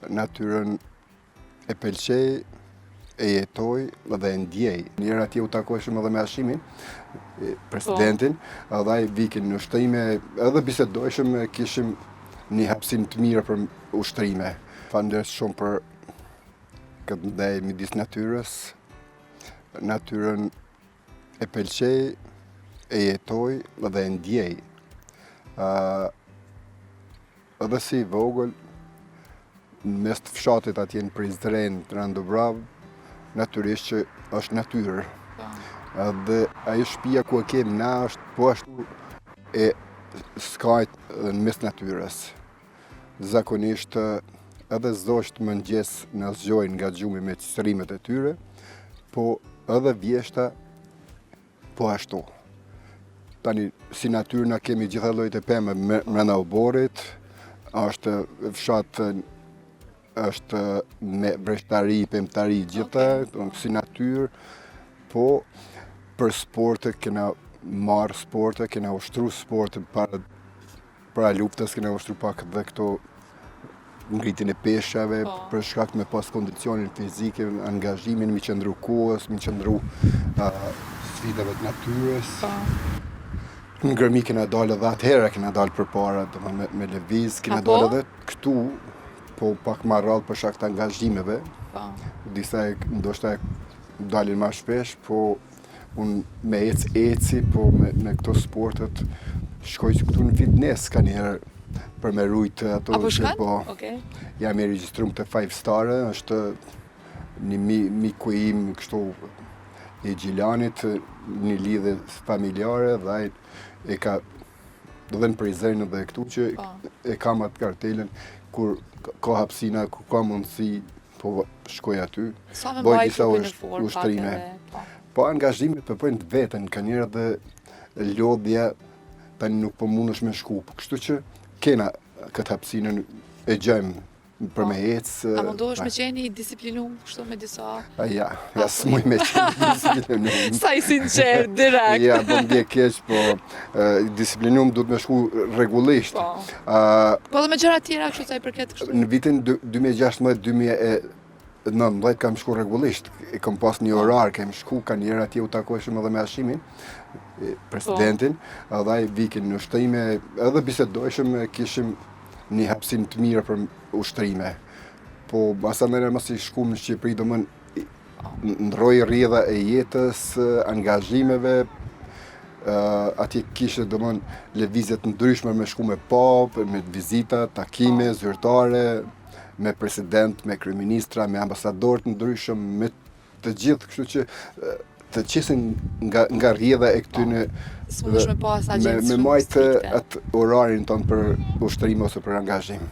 Natyrën e pëlqej, e jetoj dhe e ndjej. Njëherë atje u takojshëm edhe me Hashimin, presidentin, po. edhe ai vikin në ushtrime, edhe bisedojshëm, kishim një hapësinë të mirë për ushtrime. Faleminderit shumë për këtë ndejë midis natyrës, natyrën e pëlqej, e jetoj dhe e ndjej. Edhe si i vogël, në mes të fshatit atje në Prizren, të Randobravë, natyrisht që është natyrë. Po. Edhe ajo shpia ku e kemë na është po ashtu e skajt në mes natyrës. Zakonisht edhe zogjtë mëngjes na zgjojnë nga gjumi me cicërimet e tyre, po edhe vjeshta Po ashtu. Tani, si natyrë na kemi gjitha llojet e pemëve mrena oborrit, është fshat është me vreshtari, pemtari, gjitha, okay. si natyrë, po për sporte kena marrë sporte, kena ushtru sporte para Para luftës kena ushtru pak dhe këto ngritjen e peshave, po. për shkak me pas kondicionin fizike, angazhimin, mi qëndru kohës, mi qëndru uh, sfidave të natyrës. Po. Në Gërmi kena dalë edhe atëherë kena dalë përpara, do me, me lëviz, kena po? dalë edhe këtu, po pak ma rrallë për shkak të angazhimeve. Po. Disa e, ndoshta e dalin ma shpesh, po Unë me ec eci, po me, me këto sportet, shkoj që këtu në fitness ka njëherë për me rujtë ato Apo që po, okay. jam i regjistrum te Five Star, është një mi, miku im kështu i Gjilanit, një lidhje familjare dhe ai e ka dhe në Prizren dhe këtu që po. e kam atë kartelën kur ka hapsina, kur ka mundësi Po shkoj aty, bëj disa ushtrime. Po. po angazhimet po bëjnë të veten, ka njëherë dhe lodhja tani nuk po mundesh me shku. Po kështu që kena këtë hapësinën e gjejmë për me po. ecë. A mundohesh me qenë i disiplinum kështu me disa? A ja, ja s'muj me qenë i disiplinum. Sa i sinqert, direkt. Ja, po më vjen keq, po disiplinum duhet me shku rregullisht. Po. Po edhe me gjëra tjera kështu sa i përket kështu. Në vitin 2016-2019 kam shku rregullisht. E kam pas një po. orar, kam shku, ka njëherë atje u takojshëm edhe me Hashimin, presidentin, po. edhe ai vikin në ushtrime, edhe bisedojshëm, kishim një hapësinë të mirë për ushtrime. Po, masanej masi shkum në Shqipëri, domethënë, ndrroi rrjedha e jetës, angazhimeve, atje kishe domethënë lëvizje të ndryshme me shku me pa, me vizita, takime, po. zyrtare, me president, me kryeministra, me ambasadorë të ndryshëm, me të gjithë, kështu që të qesin nga, nga rrjedha e këtyne po. me, me majtë atë orarin tonë për ushtrime ose për angazhim.